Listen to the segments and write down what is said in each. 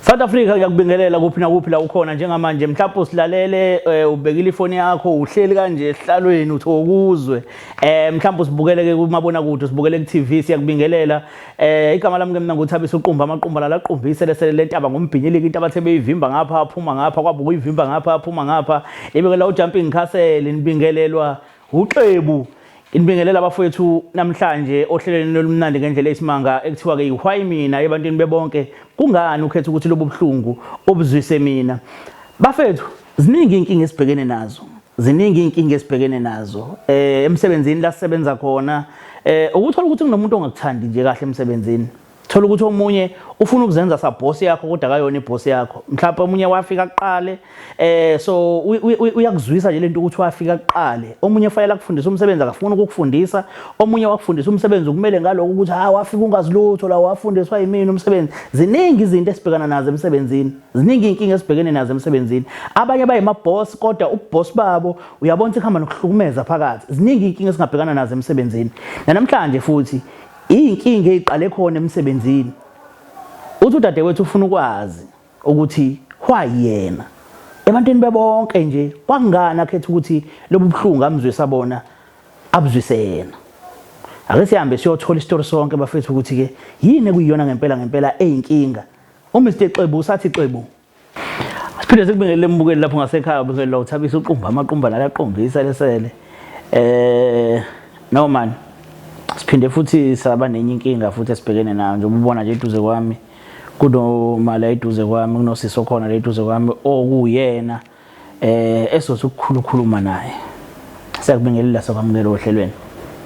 South Africa, ngiyakubingelela kuphi nakuphi la ukhona njengamanje. Mhlawumbe usilalele, ubekile ifoni yakho, uhleli kanje esihlalweni, uthokuzwe, mhlawumbe usibukele ke kumabona kude, usibukele ku TV, siyakubingelela. Igama lami ke mina nguThabiso Uqumba, amaqumba la laqumbise lesele lentaba ngombhinyiliki, into abathe beyivimba ngapha aphuma ngapha, kwaba ukuyivimba ngapha aphuma ngapha, ibekela ujumping castle. Nibingelelwa uXebu. Nibingelela abafowethu namhlanje ohlelweni lolumnandi ngendlela eyisimanga ekuthiwa ke i-Why Mina ebantwini bebonke. Kungani ukhetha ukuthi lobu buhlungu obuzwise mina? Bafethu, ziningi inkinga esibhekene nazo. Ziningi inkinga esibhekene nazo. Emsebenzini la sisebenza khona, ukuthola ukuthi kunomuntu ongakuthandi nje kahle emsebenzini. Thola ukuthi omunye ufuna ukuzenza sa boss yakho kodwa akayona iboss yakho. Mhlawumbe omunye wafika kuqale, so uyakuzwisa nje lento ukuthi wafika kuqale. Omunye fanele akufundise umsebenzi, akafuni ukukufundisa. Omunye wakufundisa umsebenzi ukumele ngaloko ukuthi ha, wafika ungazi lutho la, wafundiswa yimina umsebenzi. Ziningi izinto esibhekana nazo emsebenzini. Ziningi inkinga esibhekene nazo emsebenzini. Abanye bayima boss kodwa uboss babo uyabona ukuthi kuhamba nokuhlukumeza phakathi. Ziningi inkinga esingabhekana nazo emsebenzini. Namhlanje futhi iy'nkinga ey'qale khona emsebenzini. Uthi udadewethu ufuna ukwazi ukuthi why yena ebantwini bebonke nje, kwakungani akhetha ukuthi lobu buhlungu amzwisa bona abuzwise yena. Ake sihambe siyothola isitori sonke, bafethu, ukuthi-ke yini ekuyiyona ngempela ngempela eyinkinga. UMr Xebu usathi Xebu. Siphinde sikubingelele mbukeli lapho ngasekhaya, ubingelela uThabisa Uqumba, amaqumba nalaqumbisa lesele. No man. Siphinde futhi saba nenye inkinga futhi esibhekene nayo njengoba ubona nje eduze kwami. Kunomala eduze kwami, kunosisi okhona la eduze kwami okuyena esothi ukukhulukhuluma naye. Siyakubingelela, sokwamukela ohlelweni.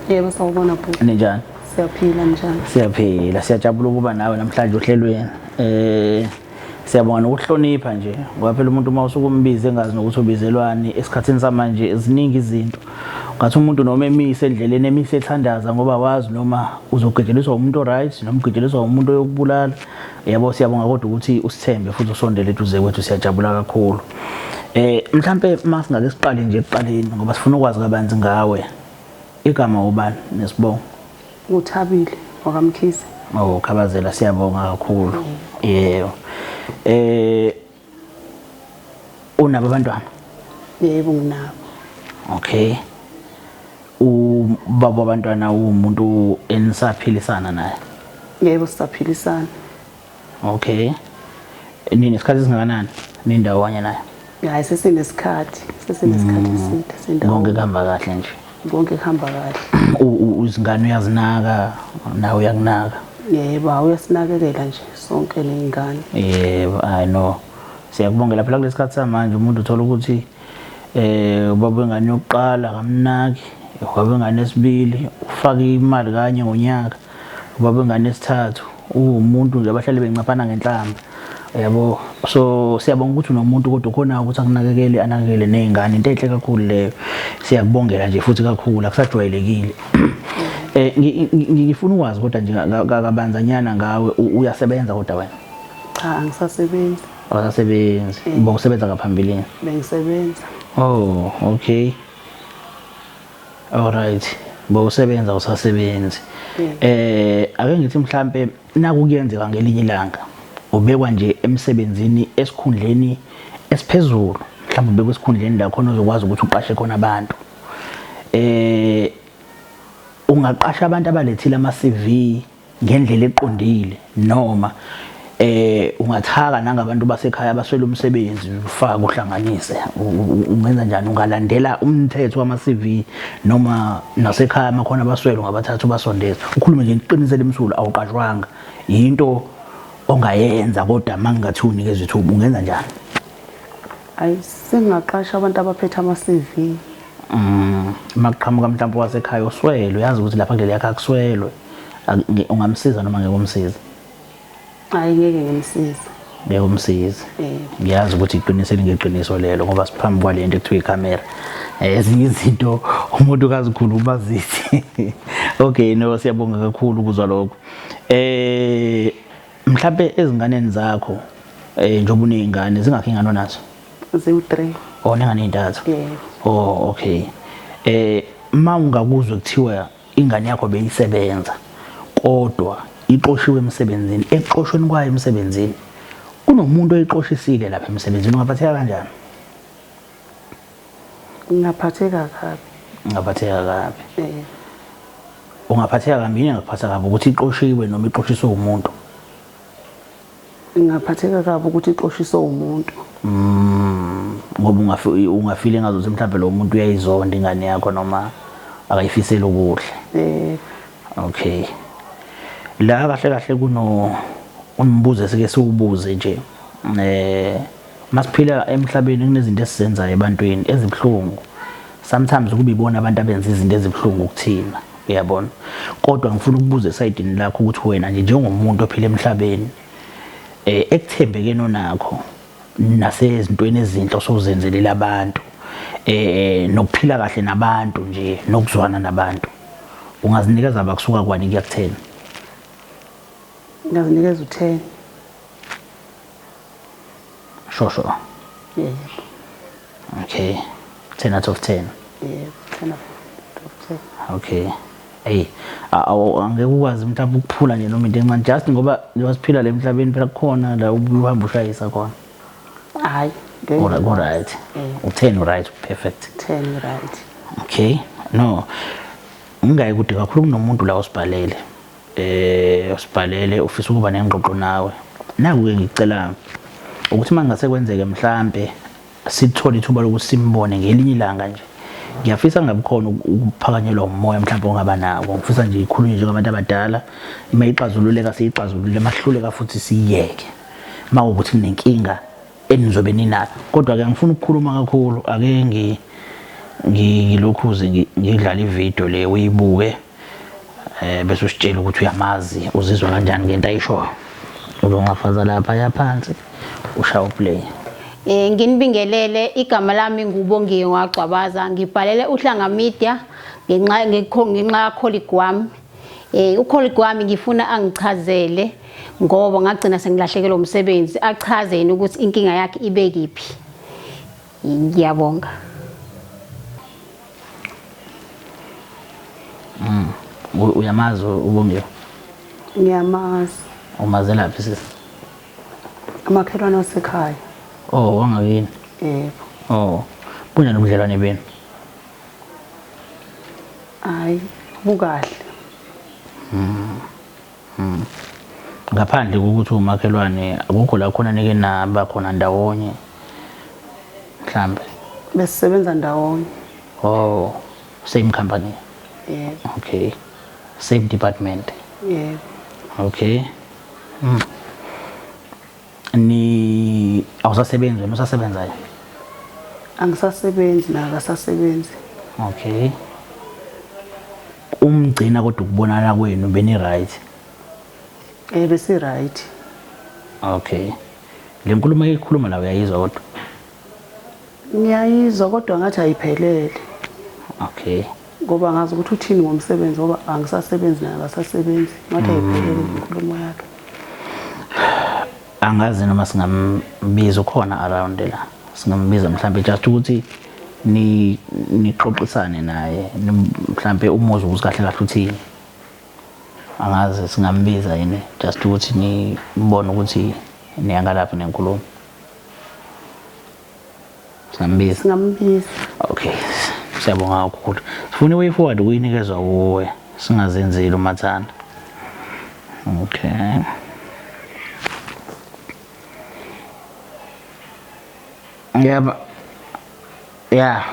Yebo, sawubona bhuti. Ninjani? Siyaphila, njani? Siyaphila, siyajabula ukuba nawe namhlanje ohlelweni. Siyabonga nokuhlonipha nje ngoba phela umuntu uma usuke umbize engazi nokuthi ubizelwani esikhathini samanje, ziningi izinto. Ngathi umuntu noma emise endleleni, emise ethandaza ngoba wazi noma uzogejeliswa umuntu oright noma ugejeliswa umuntu oyokubulala. Yabo, siyabonga kodwa ukuthi usithembe futhi usondele eduze kwethu, siyajabula kakhulu. Mhlambe masingake siqale nje ekuqaleni ngoba sifuna ukwazi kabanzi ngawe. Igama ubani nesibongo? UThabile wakaMkhize. Oh, Khabazela, siyabonga kakhulu. Yebo. Unabo abantwana? Yebo, nginabo. Okay. Ubaba wabantwana umuntu enisaphilisana naye? Yebo, sisaphilisana. Okay. Nini isikhathi esingakanani nindawonye naye? Hayi, sesinesikhathi, sesinesikhathi eside sindawo. Konke kuhamba kahle nje? Konke kuhamba kahle. Izingane uyazinaka, nawe uyakunaka? Yebo, uyasinakekela nje sonke ney'ngane. Yebo, I know. Siyakubongela phela kulesikhathi samanje umuntu uthola ukuthi ubaba wengane yokuqala akamnaki, ubaba wengane yesibili ufaka imali kanye ngonyaka, ubaba wengane yesithathu uwumuntu nje abahlale bencaphana ngenhlamba. Yabo, so siyabonga ukuthi unomuntu kodwa khona ukuthi akunakekele, anakekele nezingane, into enhle kakhulu leyo. Siyakubongela nje futhi kakhulu, akusajwayelekile. Ngifuna ukwazi kodwa nje kabanzanyana ngawe, uyasebenza kodwa wena? Cha, angisasebenzi. Awusasebenzi? Bowusebenza ngaphambilini? Bengisebenza. Oh, okay. Alright. Bowusebenza, usasebenzi. Ake ngithi mhlambe naku kuyenzeka ngelinye ilanga ubekwa nje emsebenzini esikhundleni esiphezulu, mhlawumbe ubekwa esikhundleni la khona uzokwazi ukuthi uqashe khona abantu. Ungaqasha abantu abalethile ama CV ngendlela eqondile noma ungathaka nangabantu basekhaya abaswele umsebenzi, ufake uhlanganise, ungenza njani? Ungalandela umthetho wama CV noma nasekhaya makhona abaswele ungabathatha ubasondeza? Ukhulume nje iqiniso elimsulwa, awuqashwanga, yinto ongayenza kodwa mangingathi unikezwe ithuba, ungenza njani? Hayi, singaqasha abantu abaphethe ama CV. Makuqhamuka mhlawumbe wasekhaya oswele, uyazi ukuthi lapha kuleli yakhe akuswelwe, ungamsiza noma ngeke umsize? Hayi, ngeke ngimsize. Ngeke umsize? Ngiyazi ukuthi iqiniso elingeqiniso lelo ngoba siphambi kwale nto ekuthiwa ikhamera. Ezinye izinto umuntu kazikhuluma zithi. Okay, no, siyabonga kakhulu ukuzwa lokho. Mhlambe ezinganeni zakho, njengoba uney'ngane, zingakhi ingane onazo? Ziwu-3. Oh, nengane ey'ntathu? Yebo. Oh, okay. Ma ungakuzwe kuthiwa ingane yakho beyisebenza kodwa ixoshiwe emsebenzini, ekuxoshweni kwayo emsebenzini Kunomuntu oyixoshisile lapha emsebenzini ungaphatheka kanjani? Ngingaphatheka kabi. Ungaphatheka kabi. Eh. Ungaphatheka kabi yini engakuphatha kabi ukuthi ixoshiwe noma ixoshiswe umuntu? Ngingaphatheka kabi ukuthi ixoshiswe umuntu. Ngoba ungafile ngazuthi mhlawumbe lo muntu uyayizonda ingane yakho noma akayifiseli okuhle. Eh. Okay. La kahle kahle kuno umbuzo esike siwubuze nje. Eh masiphila emhlabeni kunezinto esizenzayo ebantwini ezibuhlungu. Sometimes kuba ibona abantu abenza izinto ezibuhlungu kuthina, uyabona. Kodwa ngifuna ukubuza esayidini lakho ukuthi wena nje njengomuntu ophila emhlabeni eh ekuthembekeni onakho nasezintweni ezinhle osowuzenzelile abantu eh nokuphila kahle nabantu nje nokuzwana nabantu ungazinikeza abakusuka kwani kuya kutheni? Ngingazinikeza u-10. Sure. Yebo. Okay. 10 out of 10. Yebo, 10 out of 10. Okay. Hey, angeke ukwazi mhlawumbe ukuphula nje noma into encane just ngoba njengoba siphila le emhlabeni phela kukhona la ubuhamba ushayisa khona. Hayi, ngeke. All right. U-10 right, perfect. 10 right. Okay. No. Ngingayi kude kakhulu kunomuntu la osibhalele. Osibhalele ufisa ukuba nengxoxo nawe. Naku ke ngicela ukuthi mangase kwenzeke mhlambe sithole ithuba lokuthi simbone ngelinye ilanga nje. Ngiyafisa ngabe khona ukuphakanyelwa umoya mhlawumbe ongaba nako. Ngifisa nje ikhulunywe njengabantu abadala, uma ixazululeka siyixazulule, mahluleka futhi siyiyeke. Mawukuthi kunenkinga enizobe ninayo. Kodwa ke angifuni ukukhuluma kakhulu, ake ngilokhuze ngidlala ivideo le uyibuke bese usitshela ukuthi uyamazi uzizwa kanjani ngento ayishoyo. Uzongafaza lapha yaphansi ushaya uplay. Nginibingelele, igama lami nguBongiwe Ngwagcwabaza, ngibhalele Uhlanga Media ngenxa ya-colleague wami. U-colleague wami ngifuna angichazele ngoba ngagcina sengilahlekelwa umsebenzi, achaze yena ukuthi inkinga yakhe ibe kephi. Ngiyabonga. Uyamazi uBongiwe? Ngiyamazi. Umazelaphi sisi? Amakhelwane wasekhaya. Oh, wangakini? Yebo. Oh, bunjani ubudlelwane benu? Hayi, bukahle. Ngaphandle kokuthi umakhelwane akukho la khona nike naba khona ndawonye mhlambe? Besisebenza ndawonye. Oh, same company. Yebo. Okay. Same department. Yebo. Okay. Ni awusasebenzi wena, usasebenzayo? Angisasebenzi na akasasebenzi. Okay. Umgcina kodwa ukubonana kwenu beni right? Besi right. Okay. Le nkulumo eyikhuluma la uyayizwa kodwa? Ngiyayizwa kodwa ngathi ayiphelele. Okay. Ngoba ngazi ukuthi uthini ngomsebenzi ngoba angisasebenzi naye akasasebenzi. Ngathi ayiphelele inkulumo yakhe. Angazi noma singambiza ukhona around la. Singambiza mhlambe just ukuthi ni nixoxisane naye mhlambe umuzwe ukuthi kahle kahle uthini. Angazi singambiza yini just ukuthi nibone ukuthi niyangalaphi nenkulumo. Singambiza. Singambiza. Okay. Siyabonga kakhulu. Sifuna i-way forward ukuyinikezwa kuwe singazenzeli umathanda. Okay. Yebo. Yeah.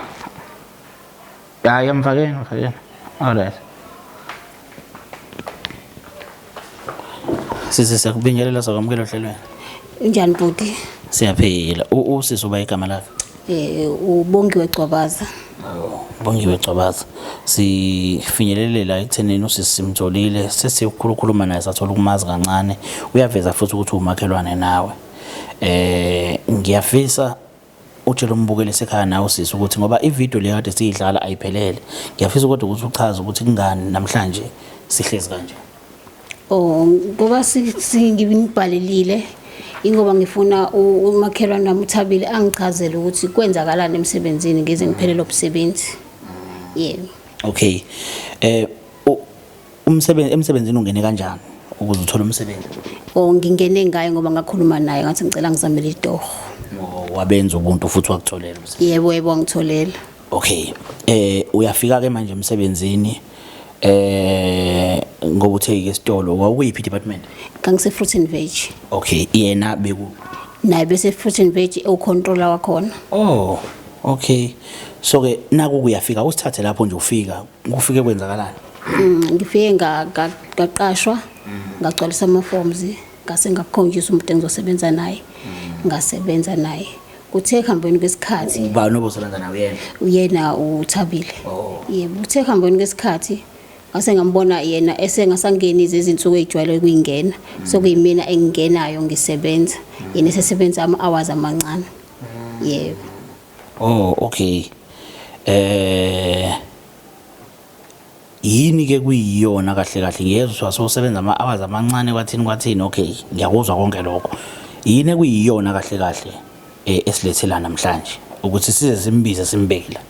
Ya, yamfakeni, mfakeni. All right. Sisi siyakubingelela sakwamukela ohlelweni. Unjani bhuti? Siyaphila. Usisi uba igama lakhe? UBongiwe Gcwabaza. Bongiwe Gcwabaza. Sifinyelele la ekuthenini usisi simtholile, sesikhulukhuluma naye sathola ukumazi kancane. Uyaveza futhi ukuthi umakhelwane nawe. Ngiyafisa utshele umbukeli esekhaya nawe usisi ukuthi ngoba ivideo le kade siyidlala ayiphelele. Ngiyafisa kodwa ukuthi uchaze ukuthi kungani namhlanje sihlezi kanje. Oh, ngoba ngibhalelile ingoba ngifuna umakhelwane wami uThabile angichazele ukuthi kwenzakalani emsebenzini ngize ngiphelele umsebenzi. Yebo. Okay. Umsebenzi emsebenzini ungene kanjani? Ukuze uthole umsebenzi? O ngingene ngaye ngoba ngakhuluma naye ngathi ngicela ngizamele itoho. Wabenza ubuntu futhi wakutholela umsebenzi? Yebo, yebo, ngitholela. Okay. Uyafika ke manje emsebenzini, ngoba uthe ke esitolo wawukuyiphi department? Ngangise fruit and veg. Okay, yena beku Naye bese fruit and veg, ewucontroller wakhona. Oh, okay. So ke naku kuyafika, usithathe lapho nje ufika, kufike kwenzakalani? Ngifike ngaqashwa, ngagcwalisa ama forms, ngase ngakhonjiswa umuntu engizosebenza naye. Ngasebenza naye. Kuthe ekuhambeni kwesikhathi, Ubani obosebenza nawe yena? Uyena uThabile. Oh. Yebo, kuthe ekuhambeni kwesikhathi ngase ngambona yena esengasangeni izinsuku ezijwayele ukuyingena. Sokuyimina engingenayo ngisebenza. Yena esesebenza ama hours amancane. Yebo. Oh, okay. Yini ke kuyiyona kahle kahle, ngiyezwa sosebenza ama hours amancane, kwathini kwathini, okay, ngiyakuzwa konke lokho. Yini ekuyiyona kahle kahle esilethela namhlanje ukuthi size simbize simbeke la?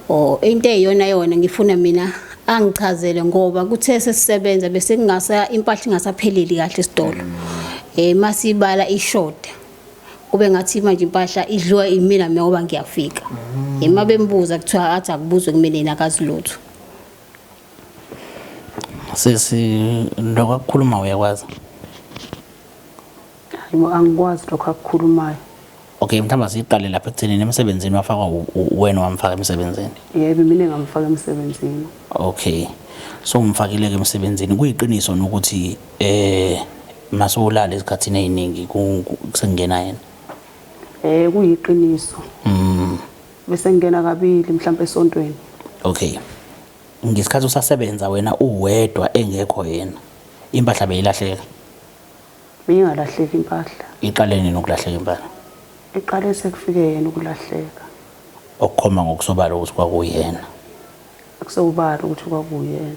Oh, into eyiyona yona ngifuna mina angichazele, ngoba kuthe sesisebenza bese kungasa impahla ingasapheleli kahle esitolo. Masibala ishoda, kube ngathi manje impahla idliwa imina mina ngoba ngiyafika. Ema bembuza kuthiwa athi akubuzwe kumina, yena akazi lutho. Sisi, lokho akukhuluma uyakwazi? Hayi, angikwazi lokho akukhulumayo. Okay, mhlawumbe siqale lapha ekuthenini emsebenzini wafakwa wena, wamfaka emsebenzini? Yebo, mina ngamfaka emsebenzini. Okay, so umfakile ke emsebenzini, kuyiqiniso nokuthi masowulala esikhathini eziningi kusengena yena? Kuyiqiniso. Bese ngena kabili mhlawumbe esontweni. Okay, ngesikhathi usasebenza wena uwedwa engekho yena, impahla beyilahleka? Beyingalahleki impahla. Iqale nini ukulahleka impahla? Iqale sekufike yena ukulahleka. Okukhomba ngokusobala ukuthi kwakuyena? Kusobala ukuthi kwakuyena.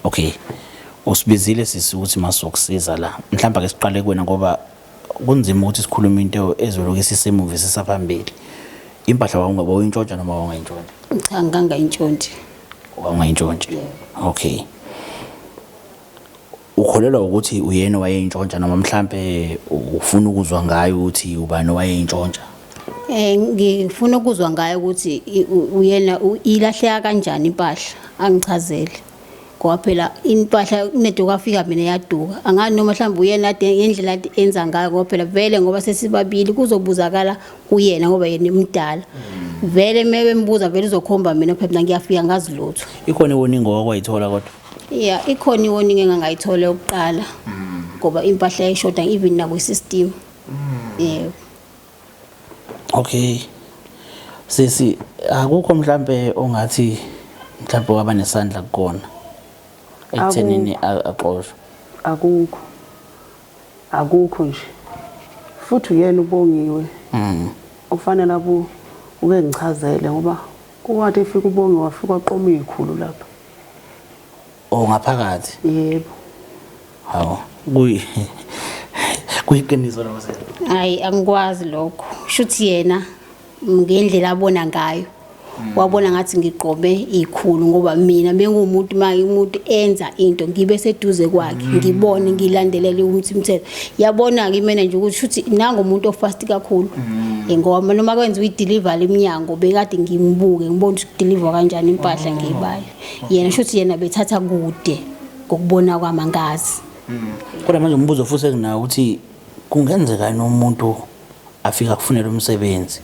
Okay, usibizile sisi ukuthi masizokusiza la, mhlawumbe ake siqale kuwena ngoba kunzima ukuthi sikhulume into ezoloku isisemuva isisaphambili. Impahla wawuyintshontsha noma wawungayintshontsha? Cha, ngangayintshontshi. Wawungayintshontshi. Okay, ukholelwa ukuthi uyena owayeyintshontsha noma mhlambe ufuna ukuzwa ngayo ukuthi ubani owayeyintshontsha? Ngifuna ukuzwa ngayo ukuthi uyena, ilahleka kanjani impahla, angichazele. Ngoba phela impahla kuneduka afika mina yaduka. Angani noma mhlawumbe uyena ade ngendlela ade enza ngayo, ngoba phela vele ngoba sesibabili kuzobuzakala kuyena ngoba yena emdala. Vele mebembuza vele uzokhomba mina, phela mina ngiyafika ngazi lutho. Ikhona i-warning owakwayithola kodwa? Yeah, ikhona i-warning engangayithola yokuqala. Ngoba impahla yayishoda even nakwi-system. Yebo. Okay. Sisi, akukho mhlambe ongathi mhlambe waba nesandla kukona ekuthenini axoshwe? Akukho. Akukho nje. Futhi uyena uBongiwe. Ufanele abu uke ngichazele ngoba kwathi efika uBongiwe wafika waqoma izikhulu lapha. Oh, ngaphakathi? Yebo. Hawu, kuyiqiniso lokho sisi? Hayi, angikwazi lokho. Shuthi yena ngendlela abona ngayo, wabona ngathi ngiqome ikhulu, ngoba mina bengumuntu ma umuntu enza into ngibe seduze kwakhe, ngibone, ngilandelele ukuthi umthetho. Yabona ke mina nje ukuthi shuthi nanga umuntu ofast kakhulu. Ngoba noma kwenziwa i-delivery eminyango bekade ngimbuke, ngibone ukuthi deliver kanjani impahla, ngiyibale. Yena shuthi yena bethatha kude ngokubona kwami, angazi. Kodwa manje umbuzo futhi enginawo ukuthi kungenzeka yini umuntu afika kufunela umsebenzi,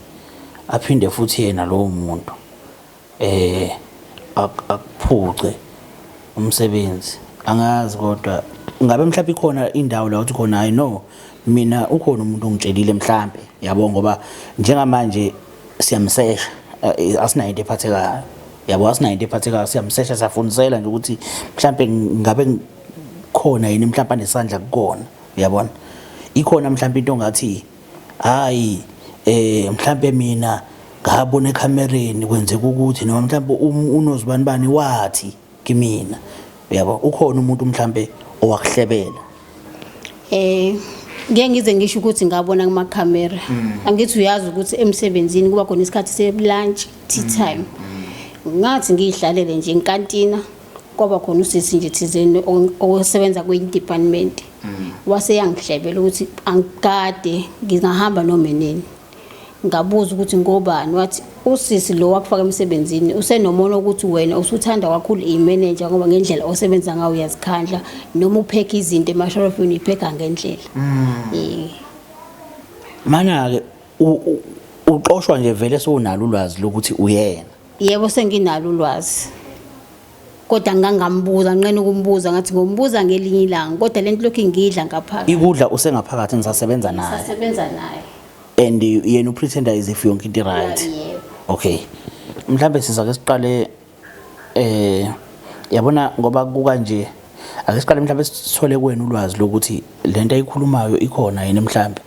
aphinde futhi yena lowo muntu akuphuce umsebenzi? Angazi, kodwa ngabe mhlawumbe ikhona indawo la uthi khona, hayi no, mina ukhona umuntu ongitshelile mhlambe, yabo, ngoba njengamanje siyamsesha, asinayo into ephathekayo, yabo, asinayo into ephathekayo, siyamsesha, siyafundisela nje ukuthi mhlambe ngabe khona yini mhlambe anesandla kukona, uyabona? Ikhona mhlambe into ongathi hayi, mhlambe mina ngabona ekhamereni kwenzeka ukuthi, noma mhlambe unozibani bani wathi kimina, uyabo, ukhona umuntu mhlambe owakuhlebela? Ngeke ngize ngisho ukuthi ngabona kuma camera. Angithi uyazi ukuthi emsebenzini kuba khona isikhathi se lunch, tea time. Ngathi ngiyihlalele nje enkantina. Kwaba khona usisi nje thizeni osebenza kwenye department. Wase yangihlebela ukuthi angikade ngingahamba noma nini. Ngabuza ukuthi ngobani, wathi usisi lo wakufaka emsebenzini usenomona ukuthi wena usuthanda kakhulu i-manager ngoba ngendlela osebenza ngayo uyazikhandla noma uphekha izinto emashelofini uyiphekha ngendlela. Mana-ke uxoshwa nje vele sewunalo ulwazi lokuthi uyena. Yebo, senginalo ulwazi. Kodwa ngangambuza, nginqena ukumbuza, ngathi ngombuza ngelinye ilanga, kodwa lento lokhu ingidla ngaphakathi. Ikudla usengaphakathi nisasebenza naye. Sasebenza naye. And yena upretenda as if yonke into right. Yebo. Okay. Mhlambe sizake siqale yabona ngoba kukanje ake siqale mhlambe sithole kuwena ulwazi lokuthi lento ayikhulumayo ikhona yini, mhlambe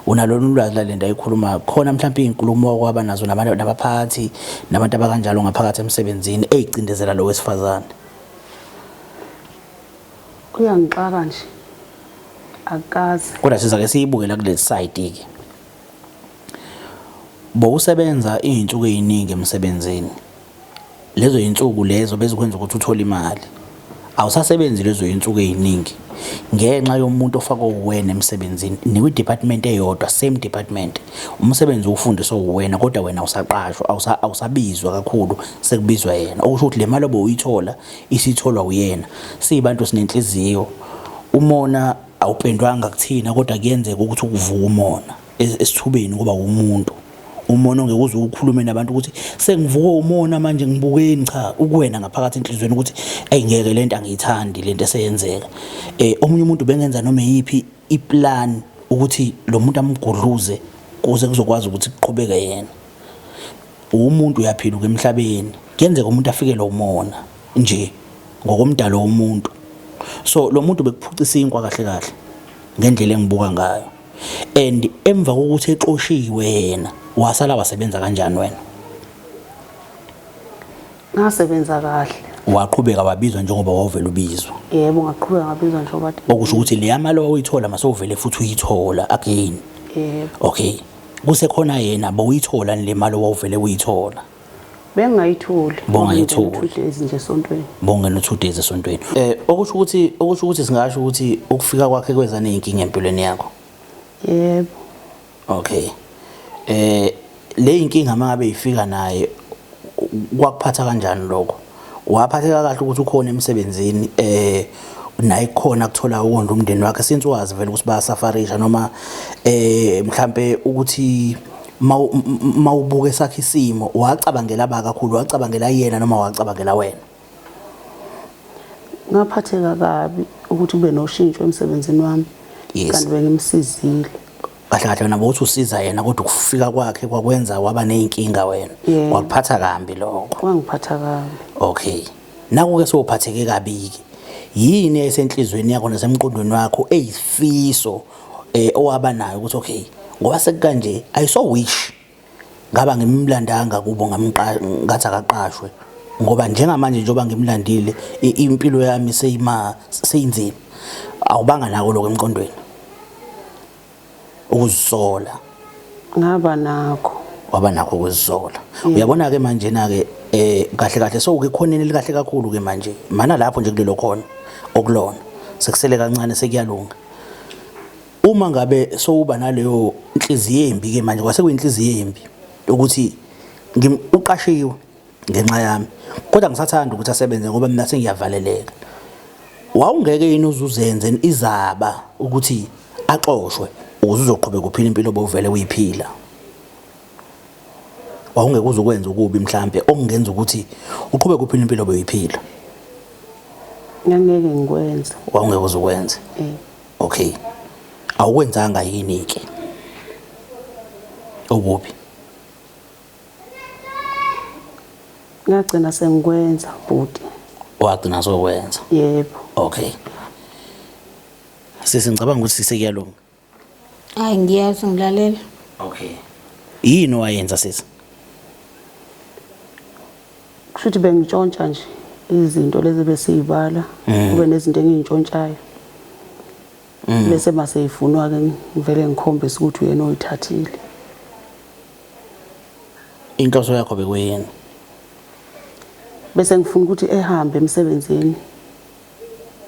unalona ulwazi lalento ayikhulumayo khona, mhlambe izinkulumo okwaba nazo nabantu nabaphathi nabantu abakanjalo ngaphakathi emsebenzini eyicindezela lo wesifazane. Kuyangixaka nje, akukaze. Kodwa sizake siyibuke la kuleli side ke. Bowusebenza izinsuku eziningi emsebenzini, lezo yinsuku lezo bezikwenza ukuthi uthole imali. Awusasebenzi lezo yinsuku eziningi ngenxa yomuntu ofakwe uwena emsebenzini, nikwi-department eyodwa, same department, umsebenzi ufundiswe uwena, kodwa wena awusaqashwa, awusabizwa kakhulu, sekubizwa yena, okusho ukuthi le mali obuyithola isitholwa uyena. Siyibantu sinenhliziyo, umona awupendwanga kuthina, kodwa kuyenzeka ukuthi ukuvuka umona esithubeni kuba umuntu umona ongeke uze ukhulume nabantu ukuthi sengivuke umona manje ngibukeni. Cha, ukuwena ngaphakathi enhliziyweni ukuthi ayingeke lento, angiyithandi lento eseyenzeka. Omunye umuntu bengenza noma eyiphi iplan ukuthi lo muntu amgudluze kuze kuzokwazi ukuthi kuqhubeke yena. Umuntu uyaphila emhlabeni, kuyenzeka umuntu afikelwe umona nje ngokomdalo womuntu. So lo muntu bekuphuca isinkwa kahle kahle ngendlela engibuka ngayo. And emva kokuthi exoshiwe yena, wasala wasebenza kanjani wena? Ngasebenza kahle. Waqhubeka wabizwa njengoba wawuvela ubizwa? Yebo, ngaqhubeka ngabizwa njengoba. Okusho ukuthi leya mali owawuyithola masewuvele futhi uyithola again? Yebo. Okay, kusekhona yena, bowuyithola le mali owawuvele uyithola? Bengingayitholi. Bongayitholi. 2 days nje esontweni. Bongena 2 days esontweni. Okusho ukuthi singasho ukuthi ukufika kwakhe kweza nezinkinga empilweni yakho? Yebo. Okay. Le inkinga mangabe ifika naye kwakuphatha kanjani lokho? Waphatheka kahle ukuthi ukhona emsebenzini, naye khona kuthola ukondla umndeni wakhe, since wazi vele ukuthi bayasafarisha, noma mhlambe ukuthi mawubuke sakhe isimo wacabangela ba kakhulu, wacabangela yena noma wacabangela wena? Ngaphatheka kabi ukuthi kube noshintsho emsebenzini wami. Kanti bengimsizile. Kahle kahle wena bowuthi usiza yena, kodwa ukufika kwakhe kwakwenza waba nezinkinga wena. Kwakuphatha kambi lokho? Kwangiphatha kabi. Okay, naku-ke sowuphatheke kabi-ke, yini esenhlizweni yakho nasemqondweni wakho eyisifiso owaba nayo ukuthi okay, ngoba sekukanje, I so wish ngaba ngimlandanga kubo, ngathi akaqashwe, ngoba njengamanje njengoba ngimlandile impilo yami seyima seyinzima? Awubanga nako lokho emqondweni ukuzisola? Ngaba nakho. Waba nakho ukuzisola. Uyabona ke manje na ke kahle kahle sowuke khoneni elikahle kakhulu ke manje, mana lapho nje kulelo khona okulona sekusele kancane, sekuyalunga. Uma ngabe sowuba naleyo inhliziyo embi ke manje, kwase kuyinhliziyo embi ukuthi uqashiwe ngenxa yami, kodwa ngisathanda ukuthi asebenze ngoba mina sengiyavaleleka, wawungeke yini uzuzenze izaba ukuthi axoshwe ukuze uzoqhubeka uphila impilo bowuvele uyiphila? Wawungeke uze ukwenza ukubi mhlambe okungenza ukuthi uqhubeke uphila impilo boyiphila? Ngangeke ngikwenze. Wawungeke uze ukwenze? Eh. Okay, awukwenzanga yini ke okubi? Ngagcina sengikwenza, bhuti. Wagcina sokwenza? Yebo. Okay sisi, ngicabanga ukuthi sekuyalunga. Hayi, ngiyezwa, ngilalela. Okay, yini owayenza sisi? Kusho ukuthi bengitshontsha nje izinto lezi besiyibala, kube nezinto engiyintshontshayo, bese mase ifunwa ke ngivele ngikhombise ukuthi uyena oyithathile. Inhloso yakho bekuyini? Bese ngifuna ukuthi ehambe emsebenzini.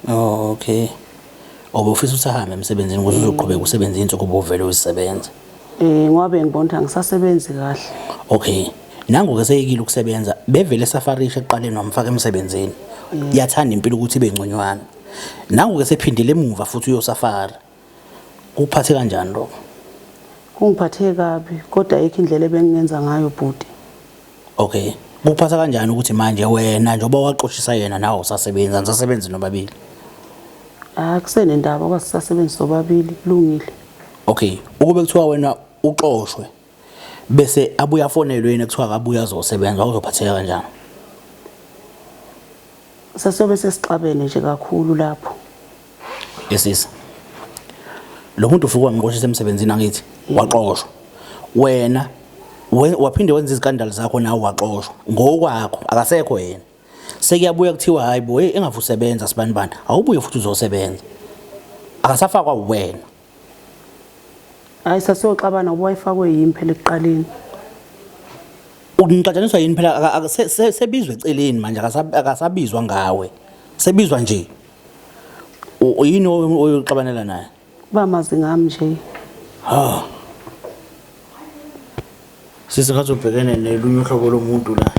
Oh, okay. Obufisa ukuthi ahambe emsebenzini ukuze uzoqhubeka usebenze insuku obuvele uzisebenza. Ngoba bengibona ukuthi angisasebenzi kahle. Okay. Nangu-ke seyekile ukusebenza, bevele esafarisha ekuqaleni wamfaka emsebenzini. Yathanda impilo ukuthi ibe ngconywana. Nangu-ke sephindile emuva futhi uyosafara. Kuphathe kanjani lokho? Kungiphathe kabi kodwa ayikho indlela ebengingenza ngayo bhuti. Okay. Kuphatha kanjani ukuthi manje wena njengoba waxoshisa yena nawe usasebenza, nisasebenzi nobabili? Akusenendaba ngoba sisasebenzi sobabili, kulungile. Okay. Ukube kuthiwa wena uxoshwe bese abuye afonelwe yena kuthiwa akabuye azosebenza, wawuzophatheka kanjani? Sasiyobe sesixabene nje kakhulu lapho. Yesisa. Lo muntu ufike wamxoshisa emsebenzini angithi waxoshwa. Wena waphinde wenza izikandali zakho nawe waxoshwa ngokwakho akasekho yena. Sekuyabuya kuthiwa hayi bo hey engavu usebenza sibanibani awubuye futhi uzosebenza. Akasafakwa wena. Hayi sasiyoxabana ngoba wayefakwe yimi phela ekuqaleni. Unixatshaniswa yini phela sebizwe eceleni manje akasabizwa ngawe. Sebizwa nje. Yini oyoxabanela naye? Bamazi ngami nje. Ha. Sisi ngathi ubhekene nelunye uhlobo lomuntu la.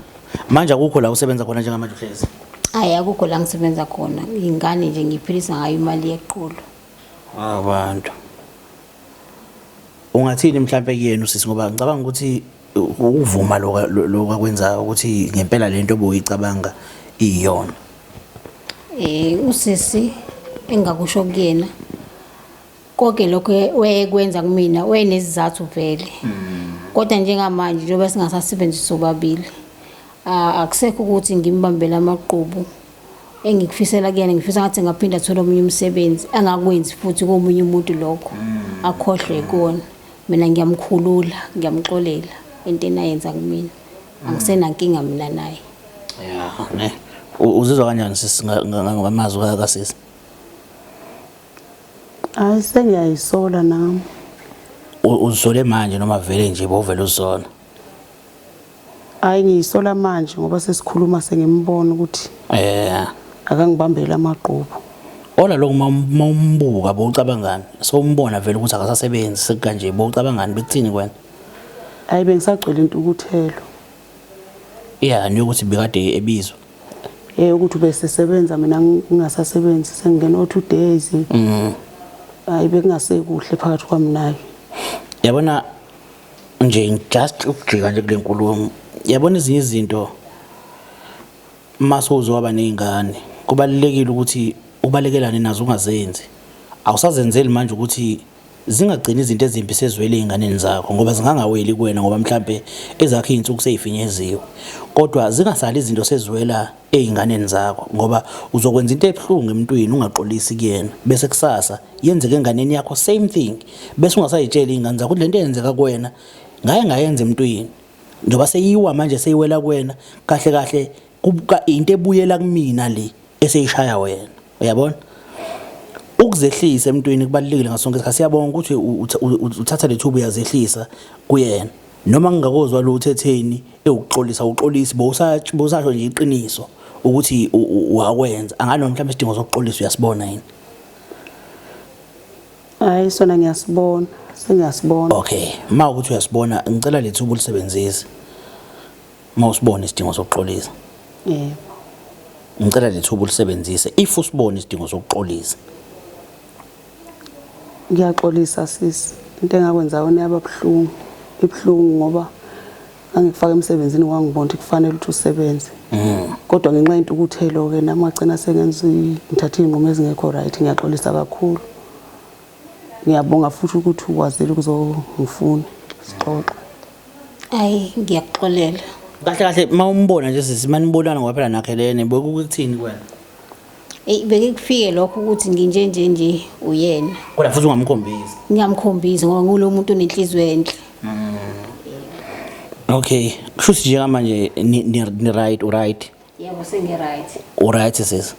Manje akukho la usebenza khona njengamanje uhlezi. Hayi akukho la ngisebenza khona. Ingane nje ngiphilisa ngayo imali yeqolo. Abantu. Ungathini mhlambe kuyena usisi ngoba ngicabanga ukuthi ukuvuma lokho lokho akwenzayo ukuthi ngempela lento obuyicabanga iyona. Usisi engakusho kuyena konke lokho wayekwenza kumina wayenesizathu vele. Kodwa njengamanje njengoba singasasebenzisi sobabili akusekho ukuthi ngimbambele amaqhubu. Engikufisela kuyena ngifisa ngathi ngaphinda athole omunye umsebenzi angakwenzi futhi komunye umuntu lokho akhohlwe ikona. Mina ngiyamkhulula, ngiyamxolela entweni ayenza kumina. Angisenankinga mina naye. Yeah, ne. Uzizwa kanjani sisi ngamazwi kasisi? Hayi sengiyayisola nami. Uzisole manje noma vele nje bovele uzisola? Hayi ngiyisola manje ngoba sesikhuluma sengimbona ukuthi akangibambeli amagqubu. Ola lokho mawumbuka bowucabangani? Sowumbona vele ukuthi akasasebenzi sekukanje bowucabangani bekuthini kwena? Hayi bengisagcwele intukuthelo. Yeah, niyokuthi bekade ebizwa. Ukuthi ubesesebenza mina ngingasasebenzi sengingena o 2 days. Hayi bekungasekuhle phakathi kwami naye. Yabona nje just ukujika nje kule nkulumo. Yabona ezinye izinto mase uzoba nezingane kubalulekile ukuthi ubalekelane nazo ungazenzi. Awusazenzeli manje ukuthi zingagcini izinto ezimbi sezwele ezinganeni zakho ngoba zingangaweli kuwena ngoba mhlambe ezakho izinsuku sezifinyeziwe. Kodwa zingasali izinto sezwela ezinganeni zakho ngoba uzokwenza into ebuhlungu emntwini ungaxolisi kuyena bese kusasa yenzeke enganeni yakho same thing bese ungasayitsheli izingane zakho ukuthi lento eyenzeka kuwena ngaye ngayenza emntwini njengoba seyiwa manje seyiwela kuwena kahle kahle into ebuyela kumina le eseyishaya wena uyabona. Ukuzehlisa emntwini kubalulekile ngaso sonke isikhathi. Siyabonga ukuthi uthatha lethuba uyazehlisa kuyena noma ngingakozwa lutho etheni ewukuxolisa uxolisi bowusasho nje iqiniso ukuthi wakwenza anganoma mhlawumbe isidingo sokuxolisa uyasibona yini? Hayi sona ngiyasibona, sengiyasibona. Okay, ma ukuthi uyasibona ngicela lethuba ulisebenzise. Ma usibona isidingo sokuxolisa. Yebo. Ngicela lethuba ulisebenzise if usibona isidingo sokuxolisa. Ngiyaxolisa sisi, into engakwenza yona yababuhlungu. Ibuhlungu ngoba ngangikufaka emsebenzini wangibona ukuthi kufanele ukuthi usebenze. Kodwa ngenxa yentukuthelo ke nami ngagcina sengenza ngithatha izinqumo ezingekho right. Ngiyaxolisa kakhulu. Ngiyabonga futhi ukuthi ukwazile ukuzongifuna sixoxe. Ayi ngiyakuxolela. Kahle kahle mawumbona nje sisi manibonana ngoba phela nakhelene bekukuthini kuwena? Ey beke kufike lokho ukuthi nginje nje nje uyena. Kodwa futhi ungamkhombisi. Ngiyamkhombisa ngoba ngulo muntu onenhliziyo enhle. Okay, kusho ukuthi njengamanje ni right, u right. Yebo sengi right. U right sisi.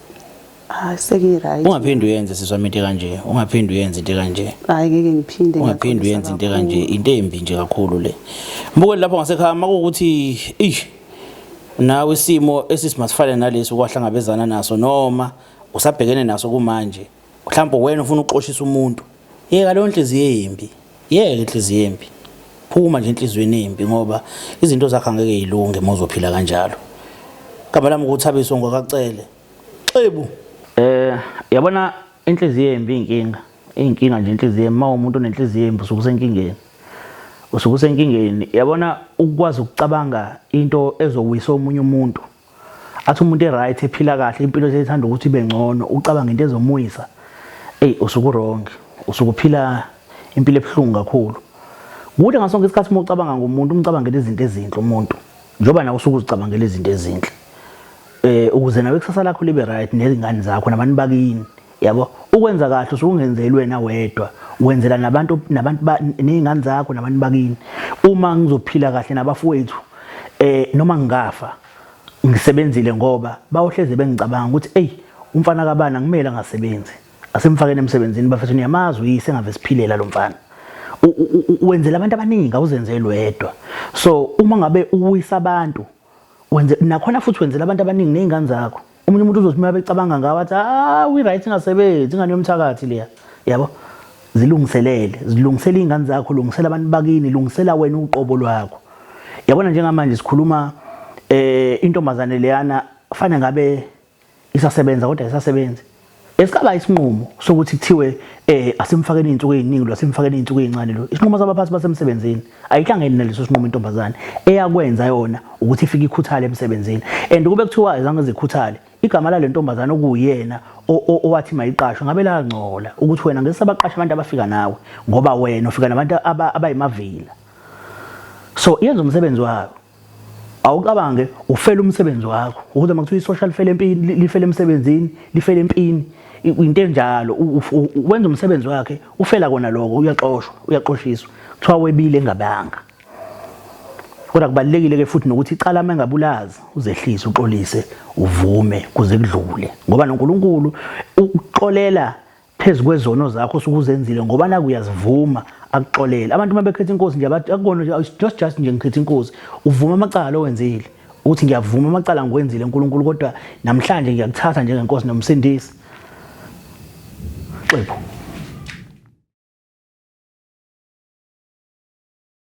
Hayi sengi right. Ungaphindi uyenze sisi wami into kanje, ungaphindi uyenze into kanje. Hayi ngeke ngiphinde. Ungaphindi uyenze into kanje, into embi nje kakhulu le. Mbukeli lapho ngasekhaya makuwukuthi eish nawe isimo esisimasifanele nalesi okwahlangabezana naso noma Usabhekene naso kumanje. Mhlawumbe wena ufuna ukuxoshisa umuntu. Yeka leyo nhliziyo embi. Yeka inhliziyo embi. Phuma nje enhliziyweni embi ngoba izinto zakho angeke yilunge uma uzophila kanjalo. Igama lami nguThabiso ngwakaCele. Xebu. Yabona inhliziyo embi inkinga. Inkinga nje inhliziyo embi uma umuntu onenhliziyo embi usuke usenkingeni. Usuke usenkingeni. Yabona ukwazi ukucabanga into ezowisa omunye umuntu. Athi umuntu e-right ephila kahle impilo seyithanda ukuthi ibe ngcono ucabanga into ezomuyisa. Ey usuke u-wrong. Usuke uphila impilo ebuhlungu kakhulu. Kude ngasonke isikhathi uma ucabanga ngomuntu umcabangela izinto ezinhle umuntu. Njengoba nawe usuke uzicabangela izinto ezinhle. Ukuze nawe ikusasa lakho libe right nezingane zakho nabantu bakini. Yabo ukwenza kahle usuke ungenzeli wena wedwa wenzela nabantu nabantu nezingane zakho nabantu bakini. Uma ngizophila kahle nabafowethu noma ngingafa ngisebenzile ngoba bayohleze bengicabanga ukuthi ey umfana kabani angimele angasebenzi. Asimfakeni emsebenzini bafethu niyamazi uyise engave siphilela lo mfana. Wenzela abantu abaningi awuzenzeli wedwa. So uma ngabe uwisa abantu wenze nakhona futhi wenzela abantu abaningi nezingane zakho. Omunye umuntu uzothi uma becabanga ngawe athi ah we right ingasebenzi ingane yomthakathi leya. Yabo? Zilungiselele, zilungisele izingane zakho, lungisela abantu bakini, lungisela wena uqobo lwakho. Yabona njengamanje sikhuluma intombazane leyana fanele ngabe isasebenza kodwa isasebenzi. Esikaba isinqumo sokuthi kuthiwe asimfakeni izinsuku eziningi lo asimfakeni izinsuku ezincane lo. Isinqumo sabaphathi basemsebenzini ayihlangene naleso sinqumo intombazane eyakwenza yona ukuthi ifike ikhuthale emsebenzini. And kube kuthiwa azange zikhuthale igama lale ntombazane okuyena owathi mayiqashwe ngabe langcola ukuthi wena ngeke sabaqasha abantu abafika nawe ngoba wena ufika nabantu abayimavila. So yenza umsebenzi wayo. Awucabange ufela umsebenzi wakho ukuze makuthiwa isosha lifele empini lifele emsebenzini lifele empini into enjalo wenza umsebenzi wakhe ufela kona lokho uyaxoshwa uyaxoshiswa kuthiwa webile engabanga. Kodwa kubalulekile ke futhi nokuthi icala uma engabulazi uzehlise uxolise uvume kuze kudlule ngoba noNkulunkulu ukuxolela phezu kwezono zakho osuke uzenzile ngoba naku uyazivuma akuxolele. Abantu uma bekhetha inkosi nje abathi akukona nje just nje ngikhetha inkosi uvuma amacala owenzile ukuthi ngiyavuma amacala ngiwenzile uNkulunkulu kodwa namhlanje ngiyakuthatha njengenkosi nomsindisi. Xephu.